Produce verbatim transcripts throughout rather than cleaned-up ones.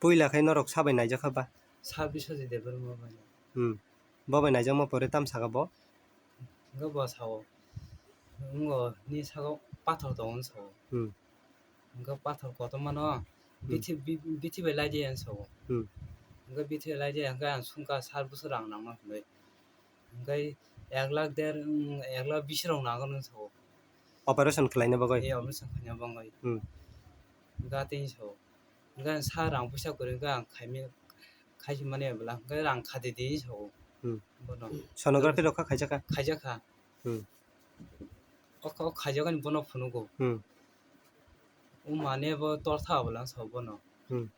Puila khai norok sabai naijakha ba? Sa Biswajit Debbarma bai. Hmm. Bo bai naijakma pore tam saka bo? Hwnkhe bo sao, wngo ni saka pathor tongo hwn sao. Hmm. Hwnkhe pathor kotorma no Hmm. bithi, bi-, bithi bai lai di hwn sao. Hmm. Hwnkhe bithi bai lai di hwnkhe ang sungkha sat bosor rang nangma hwnwi. Hwnkhe ek lakh der, mm, ek lakh bis rok nangor hwn sao. Operation khlaina bagwi? Ee, operation khlaina bagwi. Hmm. Hwnkhe atwi sao. Hwnkhe sa rang puisa kwrwi hwnkhe ang khaimani, khaisi mani bwla hwnkhe rang khadi di sao. Hmm. Bono. Sonography rok kha khaijak kha? Khaijak kha. Hmm. O kha-, o khaijak ani bono phunugo. Hmm. O mane bo tortha bwla sao bono. Hmm.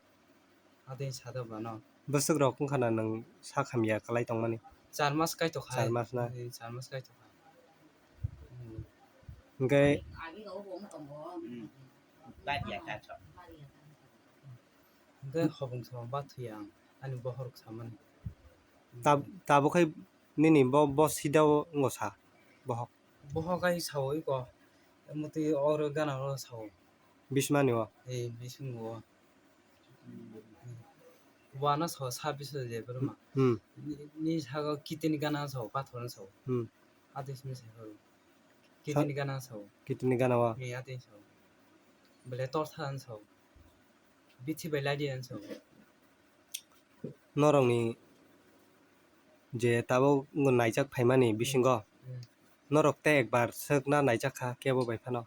Atwi sada bwlano. Bwswk rok wngkha na nwng sak hamya kwlai tongmani? Char mas kaitok kha. Char mas na? Ee, char mas kaitok kha. Hmm. Hwnkhe Hmm. Hwnkhe hobong sama bathwi ang ani bohorok samani. Tab-, tabuk hai nini bo, bo sida o wngo sa bohok? Bohok hai sao iko. Mutwi oro gana oro sao. Bismani o? Ee, bising o. Wana sao sa biso je berma. Hmm. Ni, ni sago kitini gana sao, pathor sao. Hmm. Ati simi sao. Kitini gana sao. Kitini gana wa? Ee, ati sao. Bele tortha sao. Bithi bai lai di hwn sao. Norokni je tabuk naijak phaimani bisingo, Hmm. norok tei ekbar swk na naijak kha kebo bai phano?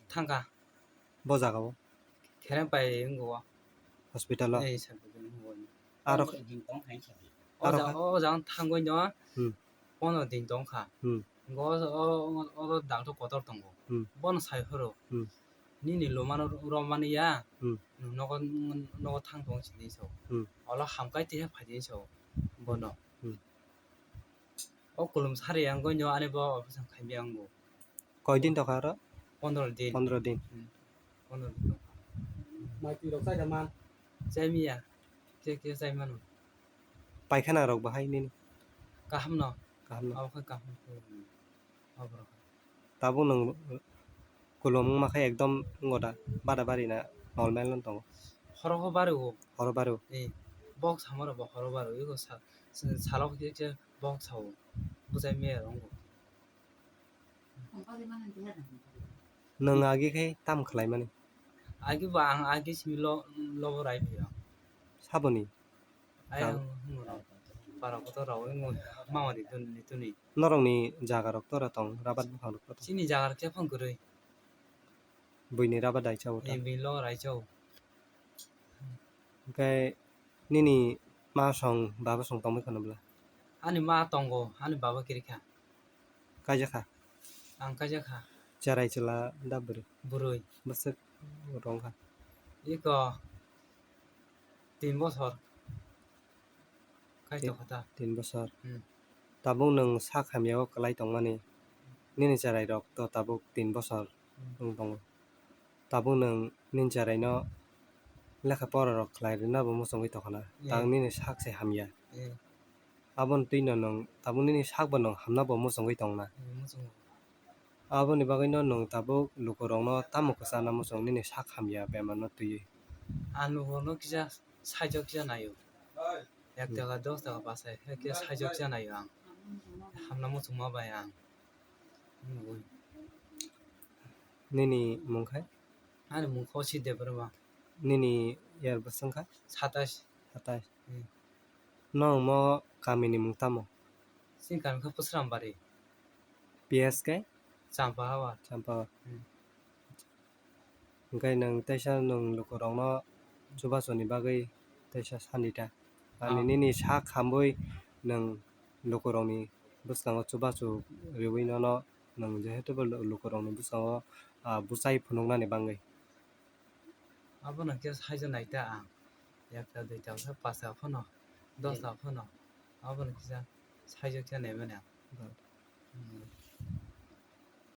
Thangkha. Bo jaga o? Kherem pai wngo o. Hospital o? Ee, sir, wngo o. Aro O ja-, o jaga thangwi no Hmm. Pono din tong kha. Hmm. Hwnkhe o, o, o, o doctor kotor tongo. Hmm. Bono sai phuru. Hmm. Nini lomano romani ya. Hmm. Nwng nogo, nogo thang tong sini so. Hmm. Olo hamkai tiha phai di so. Bono. Hmm. O kulum sari ang goi no ani bo operation khai bi ang bo. Koi din tokha aro? Pondro din. Pondro din. Hmm. Pondro din tokha. Mai twi rok chai da man. Chai miya. Khe khe chai mano. Paikhana rok bahai nini? Kaham no. Kaham no. Abo khe kaham khe. Abo rok. Tabuk nwng kulum wngma khe ekdom wngkha da, bada bari na normal no tongo. Horo ho bari o. Horo bari o. Ee. Bok samaro bo horo bari o. Ego sa-, sa-, salo khe khe bok sao. Bwchai miya rok wngkha. Nwng agi khe tam khlaimani? Agi bo ang agi simi lo, lobo rai phaio. Saboni? Ai Kal- ang hwngo rok. Para kotor rok wngmo mama di tuni, tuni. Norokni jaga rok tora tong, rabat buphang rok tora tong? Chini jaga rok khe phang kwrwi. Buini rabat dai chao ta? Ee, buini logo rai chao. Hwnkhe nini ma song baba song tongbai khwna bwla? Ani ma tongo, ani baba kwrwi kha. Kaijak kha? Ang kaijak kha. Cherai chwla da bwrwi? Bwrwi. Bwswk rwng kha? Iko tin bosor. Kaitor Tin, kha ta? Tin bosor. Hmm. Tabuk nwng sak hamya o kwlai tongmani. Nini cherai rok to tabuk tin bosor Hmm. wng tongo. Tabuk nwng nini cherai no lekha pora rok khlai rwna bo muchungwi tongkha na. Hmm. Tang nini sak se hamya. Hmm. Aboni twi no nwng tabuk nini sak bo nwng hamna bo muchungwi tong na. Hmm, muchungo. Aboni bagwi no nwng tabuk lukurokno tamo kwchana muchung nini sak hamya bemar no twiwi? Ang lukurokno kisa saijo kisa naio. Ek Hmm. taka, dos taka bachai khe kisa saijo kisa naio ang. Hamna muchungma bai ang. Nini mung khai? Ani mung Khosi Debbarma. Nini yer bwswng kha? Satais. Satais. Hmm. Nwng mo kamini mung tamo? Chini kami khe Pusrambari. P S khe? Champahawa. Champahawa. Hmm. Hwnkhe nwng teisa nwng lukurokno chubachu ni bagwi teisa sani ta? Ani Ah. nini sak hamwi nwng lukurokni bwskango chubachu riwi nono nwng jehetu bo lu-, lukurokni bwskango, ah, bwchai phunuknani bagwi. Abono khe saijo nai ta ang. Ekta, duita, pasta phano, dosta phano. Abono kisa saijo khe nai mani ang. Hmm.